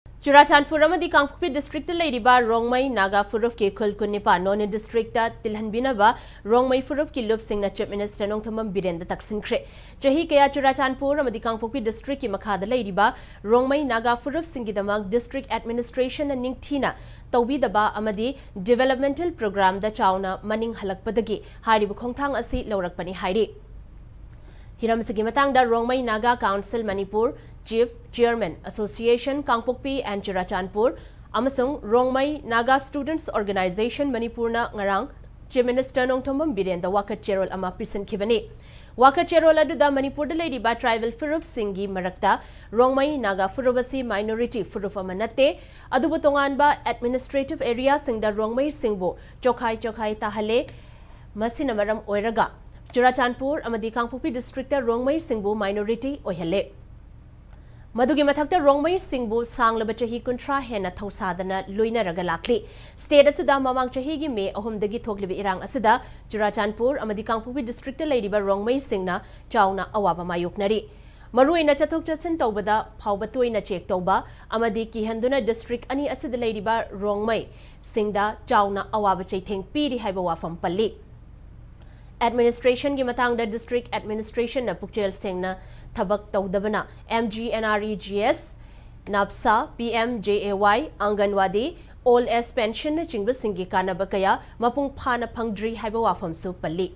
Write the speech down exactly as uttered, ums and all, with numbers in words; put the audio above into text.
ꯆꯨꯔꯥꯆꯥꯟꯄꯨꯔ ꯑꯃꯗꯤ ꯀꯥꯡꯄꯣꯛꯄꯤ ꯗꯤꯁꯇ꯭ꯔꯤꯛꯇ ꯂꯩꯔꯤꯕ ꯔꯣꯡꯃꯩ ꯅꯥꯒꯥ ꯐꯨꯔꯨꯞꯀꯤ ꯈꯨꯜ ꯀꯨꯟꯅꯤꯄꯥꯟ ꯅꯣꯅꯦ ꯗꯤꯁꯇ꯭ꯔꯤꯛꯇ ꯇꯤꯜꯍꯟꯕꯤꯅꯕ ꯔꯣꯡꯃꯩ ꯐꯨꯔꯨꯞꯀꯤ ꯂꯨꯞꯁꯤꯡꯅ ꯆꯤꯐ ꯃꯤꯅꯤꯁꯇꯔ ꯅꯣꯡꯊꯣꯝꯕꯝ ꯕꯤꯔꯦꯟꯗ ꯇꯛꯁꯤꯟꯈ꯭ꯔꯦ꯫ ꯆꯍꯤ ꯀꯌꯥ ꯆꯨꯔꯥꯆꯥꯟꯄꯨꯔ ꯑꯃꯗꯤ ꯀꯥꯡꯄꯣꯛꯄꯤ ꯗꯤꯁꯇ꯭ꯔꯤꯛꯀꯤ ꯃꯈꯥꯗ ꯂꯩꯔꯤꯕ ꯔꯣꯡꯃꯩ ꯅꯥꯒꯥ ꯐꯨꯔꯨꯞꯁꯤꯡꯒꯤꯗꯃꯛ ꯗꯤꯁꯇ꯭ꯔꯤꯛ ꯑꯦꯗꯃꯤꯅꯤꯁꯇ꯭ꯔꯦꯁꯟꯅ ꯅꯤꯡꯊꯤꯅ ꯇꯧꯕꯤꯗꯕ ꯑꯃꯗꯤ ꯗꯤꯕꯦꯂꯞꯃꯦꯟꯇꯦꯜ ꯄ꯭ꯔꯣꯒ꯭ꯔꯥꯝꯗ ꯆꯥꯎꯅ ꯃꯅꯤꯡ ꯍꯜꯂꯛꯄꯗꯒꯤ ꯍꯥꯏꯔꯤꯕ ꯈꯣꯡꯊꯥꯡ ꯑꯁꯤ ꯂꯧꯔꯛꯄꯅꯤ ꯍꯥꯏꯔꯤ꯫ ꯍꯤꯔꯝꯁꯤꯒꯤ ꯃꯇꯥꯡꯗ Rongmei Naga council Manipur, chief, chairman, association Kangpokpi and Churachandpur ꯑꯃꯁꯨꯡ ꯔꯣꯡꯃꯩ ꯅꯥꯒꯥ ꯁ꯭ꯇꯨꯗꯦꯟꯠꯁ ꯑꯣꯔꯒꯅꯥꯏꯖꯦꯁꯟ ꯃꯅꯤꯄꯨꯔꯅ ꯉꯔꯥꯡ ꯆꯤꯐ ꯃꯤꯅꯤꯁꯇꯔ ꯅꯣꯡꯊꯣꯝꯕꯝ ꯕꯤꯔꯦꯟꯗ ꯋꯥꯀꯠ ꯆꯦꯔꯣꯜ ꯑꯃ ꯄꯤꯁꯤꯟꯈꯤꯕꯅꯤ꯫ ꯋꯥꯀꯠ ꯆꯦꯔꯣꯜ ꯑꯗꯨꯗ ꯃꯅꯤꯄꯨꯔꯗ ꯂꯩꯔꯤꯕ ꯇ꯭ꯔꯥꯏꯕꯦꯜ ꯐꯨꯔꯨꯞꯁꯤꯡꯒꯤ ꯃꯔꯛꯇ ꯔꯣꯡꯃꯩ ꯅꯥꯒꯥ ꯐꯨꯔꯨꯞ ꯑꯁꯤ ꯃꯥꯏꯅꯣꯔꯤꯇꯤ ꯐꯨꯔꯨꯞ ꯑꯃ ꯅꯠꯇꯦ, ꯑꯗꯨꯕꯨ ꯇꯣꯉꯥꯟꯕ ꯑꯦꯗꯃꯤꯅꯤꯁꯇ꯭ꯔꯦꯇꯤꯚ ꯑꯦꯔꯤꯌꯥꯁꯤꯡꯗ ꯔꯣꯡꯃꯩꯁꯤꯡꯕꯨ ꯆꯣꯈꯥꯏ ꯆꯣꯈꯥꯏ ꯇꯥꯍꯜꯂꯦ꯫ ꯃꯁꯤꯅ ꯃꯔꯝ ꯑꯣꯏꯔꯒ ꯆꯨꯔꯥꯆꯥꯟꯄꯨꯔ ꯑꯃꯗꯤ ꯀꯥꯡꯄꯣꯛꯄꯤ ꯗꯤꯁꯇ꯭ꯔꯤꯛꯇ ꯔꯣꯡꯃꯩꯁꯤꯡꯕꯨ ꯃꯥꯏꯅꯣꯔꯤꯇꯤ ꯑꯣꯏꯍꯜꯂꯦ꯫ ꯃꯗꯨꯒꯤ ꯃꯊꯛꯇ ꯔꯣꯡꯃꯩꯁꯤꯡꯕꯨ ꯁꯥꯡꯂꯕ ꯆꯍꯤ ꯀꯨꯟꯊ꯭ꯔꯥ ꯍꯦꯟꯅ ꯊꯧꯁꯥꯗꯅ ꯂꯣꯏꯅꯔꯒ ꯂꯥꯛꯂꯤ꯫ ꯁ꯭ꯇꯦꯠ ꯑꯁꯤꯗ ꯃꯃꯥꯡ ꯆꯍꯤꯒꯤ ꯃꯦ ꯑꯍꯨꯝꯗꯒꯤ ꯊꯣꯛꯂꯤꯕ ꯏꯔꯥꯡ ꯑꯁꯤꯗ ꯆꯨꯔꯥꯆꯥꯟꯄꯨꯔ ꯑꯃꯗꯤ ꯀꯥꯡꯄꯣꯛꯄꯤ ꯗꯤꯁꯇ꯭ꯔꯤꯛꯇ ꯂꯩꯔꯤꯕ ꯔꯣꯡꯃꯩꯁꯤꯡꯅ ꯆꯥꯎꯅ ꯑꯋꯥꯕ ꯃꯥꯌꯣꯛꯅꯔꯤ꯫ ꯃꯔꯨꯑꯣꯏꯅ ꯆꯠꯊꯣꯛ ꯆꯠꯁꯤꯟ ꯇꯧꯕꯗ ꯐꯥꯎꯕ ꯇꯣꯏꯅ ꯆꯦꯛ ꯇꯧꯕ ꯑꯃꯗꯤ ꯀꯤꯍꯟꯗꯨꯅ ꯗꯤꯁꯇ꯭ꯔꯤꯛ ꯑꯅꯤ ꯑꯁꯤꯗ ꯂꯩꯔꯤꯕ ꯔꯣꯡꯃꯩꯁꯤꯡꯗ ꯆꯥꯎꯅ ꯑꯋꯥꯕ ꯆꯩꯊꯦꯡ ꯄꯤꯔꯤ ꯍꯥꯏꯕ ꯋꯥꯐꯝ ꯄꯜꯂꯤ꯫ ꯑꯦꯗꯃꯤꯅꯤꯁꯇ꯭ꯔꯦꯁꯟꯒꯤ ꯃꯇꯥꯡꯗ ꯗꯤꯁꯇ꯭ꯔꯤꯛ ꯑꯦꯗꯃꯤꯅꯤꯁꯇ꯭ꯔꯦꯁꯟꯅ ꯄꯨꯛꯆꯦꯜ ꯁꯦꯡꯅ ꯊꯕꯛ ꯇꯧꯗꯕꯅ M G N R E G S, ꯅꯥꯞꯁꯥ, P M J A Y, anganwadi, old age ꯄꯦꯟꯁꯟꯅꯆꯤꯡꯕꯁꯤꯡꯒꯤ ꯀꯥꯟꯅꯕ ꯀꯌꯥ ꯃꯄꯨꯡ ꯐꯥꯅ ꯐꯪꯗ꯭ꯔꯤ ꯍꯥꯏꯕ ꯋꯥꯐꯝꯁꯨ ꯄꯜꯂꯤ꯫